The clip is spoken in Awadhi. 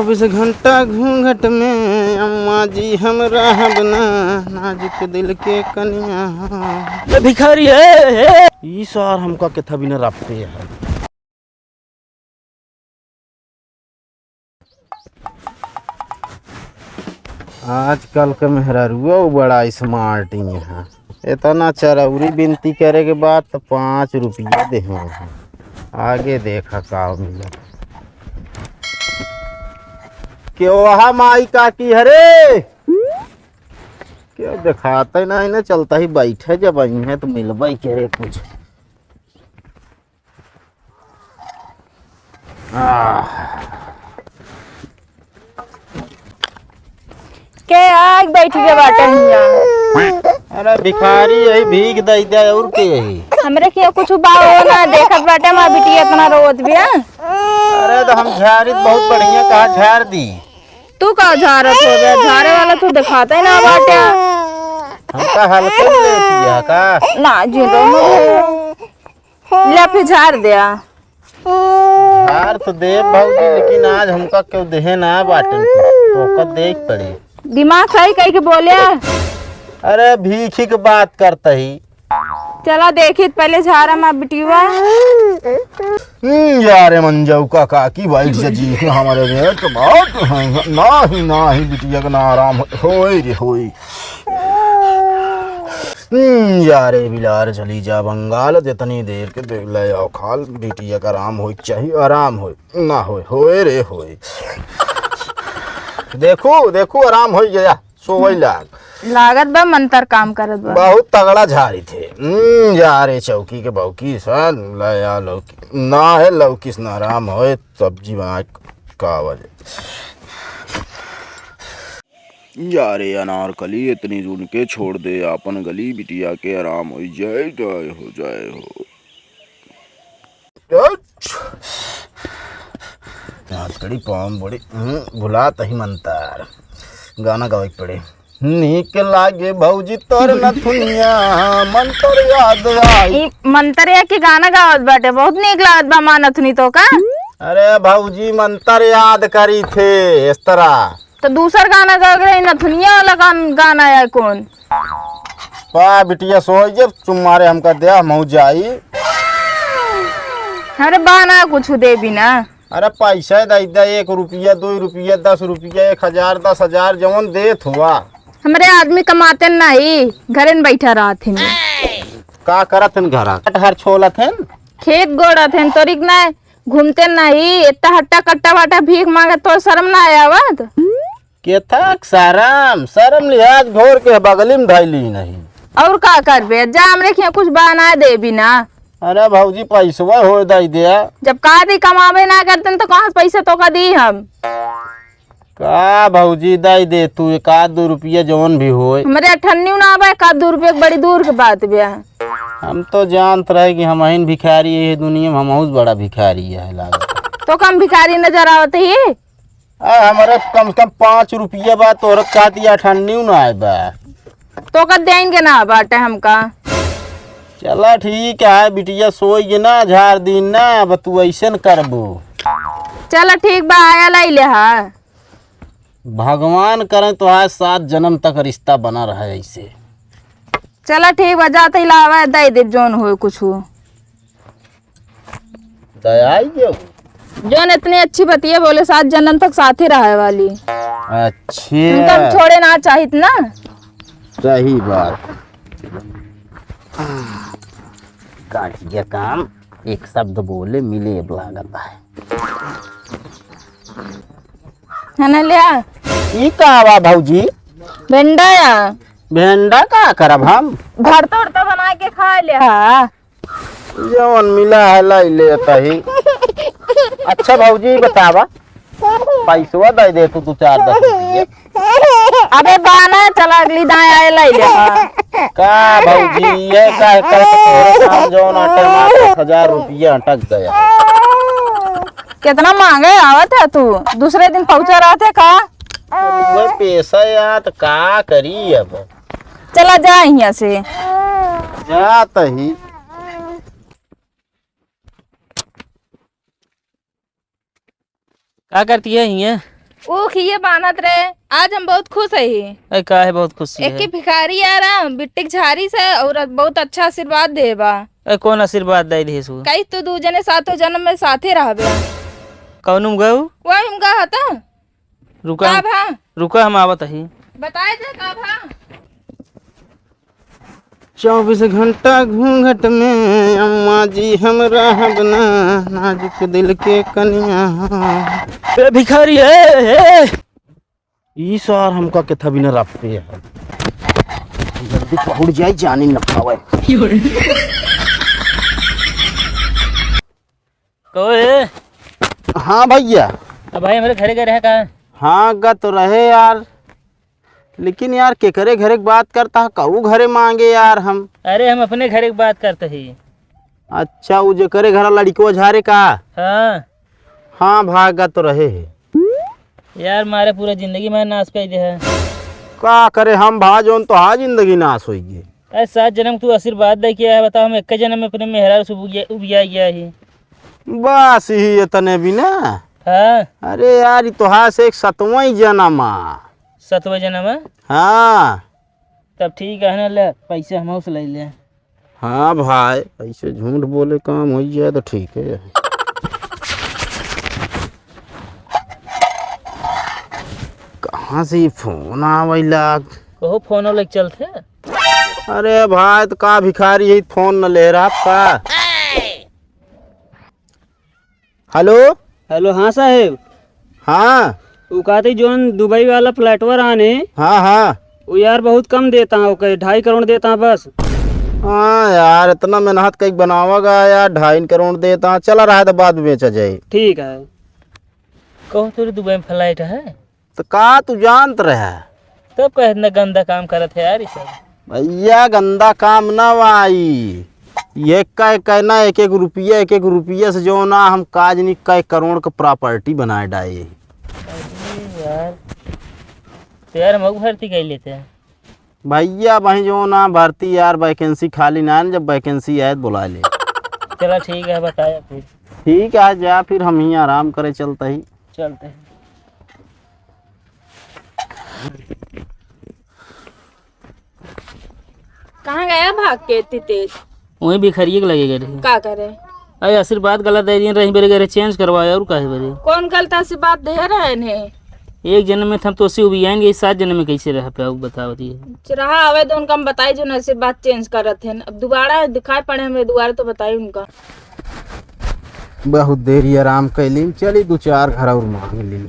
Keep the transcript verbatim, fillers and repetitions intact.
चउबीस घंटा घूंघट में अम्मा जी हम रहब ना, नाजुक दिल के कनिया। ए भिखारी, ए, ए। ई सार हमका केथा बिना रपटे है। आजकल के मेहरारुओ बड़ा smart ही है। इतना चरौरी बिनती करे के बाद तो पाँच रुपया देहे हैं। आगे देखा का मिला। क्यों वहा माई काकी हरे? क्यों देखाते नहीं ना, चलता ही बैठे जब आई है तो मिलबे करे कुछ। आह। के आग बैठ के बाटे हियाँ? अरे भिखारी यही भीख दई दे और के यही। हमरे के कुछ बाओ ना देखत बाटे, माँ बिटिया इतना रोवत बिया। अरे तो हम झारित बहुत बढ़िया कहा झार दी। तू का झारत हो बे? झारे वाला तू देखाता ही ना बाटे। हमका हल्के में लेती है का? ना जी, रो मत। ले फिर झार दे आ। झार तो दे भौजी, लेकिन आज हमका क्यों देहे ना बाटन को, तो ओकर देख पड़े। दिमाग सही कह के बोले। अरे भीखी के बात करता ही। चला देखी पहले झारा मा बिटिया। हम्म, यारे मंजऊ का काकी बैठ जा जी, हमारे में तो बात है, नाही, नाही, बिटिया का ना आराम हो-, होए रे होए। हम्म, यारे बिलार चली जा बंगाल, जितनी देर के दे ले आओ खाल, बिटिया का आराम होए के चाहिए, आराम होए, ना होए, होए रे होए। देखू, देखू, आराम होए गया, सोवई लाग। लागत बा मंतर काम करत बा। बहुत तगड़ा झारी थे। हम्म, यारे चौकी के बौकी सन, ले आ लौकी। ना है लौकी से ना आराम होए, सब्जी बना के का वजह। यारे अनारकली, इतनी जून के छोड़ दे आपन गली, बिटिया के आराम होई जाए, जय हो, जय हो। याद करी पाँव बड़ी, हम्म, भुलात ही मंतर। गाना गावे के पड़े। नीक लागे भौजी तोर नथुनिया, मंतर याद आई। ई मंतर या के गाना गावत बाटे, बहुत नीक लागत बा माँ नथुनी तो का? अरे भौजी मंतर याद करी थे इस तरह। तो दूसर गाना गा के रही, नथुनिया वाला गान-, गाना है कौन? पा बिटिया सोई जब चुम्मारे हमका दे, हम जाई। अरे बा ना कुछ दे बिना। अरे पैसा दे दे, एक रुपया, दो रुपया, दस रुपया, एक हजार, दस हजार, जवन देत हुआ। हमरे आदमी कमाते नहीं, घरे में बैठा रहत हैं। का करत हैं घरा? कटहर छोलत हैं? खेत गोड़त हैं, तोरी के ना घूमते नहीं, इतना हट्टा कट्टा बाटा भीख मांगे तो शर्म ना आवत? केथा शर्म, शर्म लिहाज घोर के बगली में धैली नहीं। और का करबे, जा हमरे खिया कुछ बना देबी ना। अरे भौजी पैसवा हो दे दे। जब का दी कमाबे ना करते तो कहाँ से पैसा तो का दी हम? का भौजी दे दे तू एक आध दो रुपया जौन भी होए। हमरे अठन्नी ना आवे, एक आध दो रुपया के बड़ी दूर के बात बे। हम तो जानत रहे कि हमहिन भिखारी है दुनिया में, हमहू से बड़ा भिखारी है लागत। तो कम भिखारी नजर आवत ही? आ, हमरे कम से कम पाँच रुपया बा, तोहरे खातिर अठन्नी ना आए बा। तो का देन के ना बाटे हमका। चला ठीक है, बिटिया सोई गे ना, झार दिन ना, अब तू ऐसन करबू। चला ठीक बा, आया लाई ले हा। भगवान करे तो आज सात जन्म तक रिश्ता बना रहे ऐसे। चला ठीक बा, जाते ही लावा, दे दे जौन होए कुछ हो। दयाई के हो? जौन इतनी अच्छी बतिया बोले, सात जन्म तक साथे रहे वाली। अच्छे। उनका हम छोड़े ना चाहित ना। सही बात। काटिया काम, एक शब्द बोले, मिले अब लागत है। है ना, ले आ। ई का बा भौजी? भेंडा या। भेंडा का करब हम? भरता उरता बना के खा ले। हाँ। जवन मिला है, लाई लेत ही। अच्छा भौजी, बतावा, पैसवा दे दे तू, दू चार दस रुपया। अबे बाना, चला अगली दाएं आए, लाई ले। का भौजी, ये का, का, का, तोहरे काम जवन आटे मार दस हजार रुपया अटक गया। कितना महंगे आवत है तू, दूसरे दिन पहुंचा रहत है का? अब वह पैसा यार, तो का करी अब? चला जा यहाँ से। जात ही। का करती है हियाँ? ऊ खिए बानत रहे, आज हम बहुत खुश है ही। ए, काहे बहुत खुशी है? एक भिखारी आ रहा, बिट्टी के झारी से, और बहुत अच्छा आशीर्वाद दे बा। ए, कौन आशीर्वाद दे दिहिस ऊ? कही तू दू जने सातों जन्म में साथे रहबे। कौन उमगा ऊ? वही उमगा हता। रुका का हम, भा? रुका हम आवत ही। बताए दे का भा? चउबीस घंटा घूंघट में अम्मा जी हम रहब ना, नाजुक दिल के कनिया। ए भिखारी, ए, ए। ई सार हमका केथा बिना रखते है। जल्दी पहुंच जाए, जानी न पावे। कहो ए। हाँ भैया। अब भाई हमरे घरे गए रहे का? हाँ, गा तो रहे यार, लेकिन यार केकरे घरे के बात करता है, कहू घरे मांगे यार हम। अरे हम अपने घरे के बात करते ही। अच्छा, उ जेकरे घरा लड़िकवा झारे का? हाँ। हाँ, भागा तो रहे है। यार मारे पूरा जिंदगी में नाश कर दे है। का करे हम भा, जौन तो हा जिंदगी नाश होई गई। अरे सात जन्म तू आशीर्वाद दे के आया, बताओ हम एक जन्म में अपने मेहरारू से उबिया, उबिया गया ही। बस ही इतने भी ना। हाँ। अरे यार, ई तोहार से एक सतवां ही जन्म आ। सतवां जन्म है? हाँ। तब ठीक है ना, ले पैसे हम से ले ले। हाँ भाई, ऐसे झूठ बोले काम हो जाए तो ठीक है। कहाँ से ये फोन आवे लाग? कहो फोन लेके चलते। अरे भाई, तो का भिखारी है, फोन न ले रहा आपका? हेलो। हेलो, हाँ साहेब। हाँ। उ कहते जौन दुबई वाला फ्लैटवा रहने। हाँ, हाँ। उ यार बहुत कम देता है, ओके ढाई करोड़ देता है बस। हाँ यार, इतना मेहनत कई बनावा गा यार, ढाई करोड़ देता है, चला रहा है तो बाद में बेचा जाए। ठीक है। कहो तोरे दुबई में फ्लैट है? तो का तू जानत रहे? तब का इतना गंदा काम करत है यार, ई सब? भैया, गंदा काम ना भाई, ये का, का ना, एक एक रुपया, एक एक रुपया से जो ना हम काज नहीं, कई करोड़ के प्रॉपर्टी बनाए डाए। अरे यार, तो यार हम भर्ती कर लेते हैं। भैया, वहीं जो ना भर्ती यार, वैकेंसी खाली ना है, जब वैकेंसी आए तो बुला ले। चला ठीक है, बताया फिर। ठीक है, जा फिर हम ही आराम करे चलते ही। चलते हैं। कहाँ गया भाग के इतनी तेज? वहीं भिखरिये के लगे गए रहे। का करे? अरे आशीर्वाद गलत दे दिए रही, बेरे गए रहे, चेंज करवाए, और काहे बेरे? कौन गलत आशीर्वाद दे रहे हैं? एक जन्म में था तो उसी उबियाएंगे, इस सात जन्म में कैसे रह पाओ, बताओ दिए। रहा आवे तो उनका हम बताई जो ना आशीर्वाद चेंज करत हैं। अब दोबारा दिखाई पड़े हमें दोबारा तो बताई उनका। बहुत देरी आराम कैली, चली दो चार घर और मांग ली।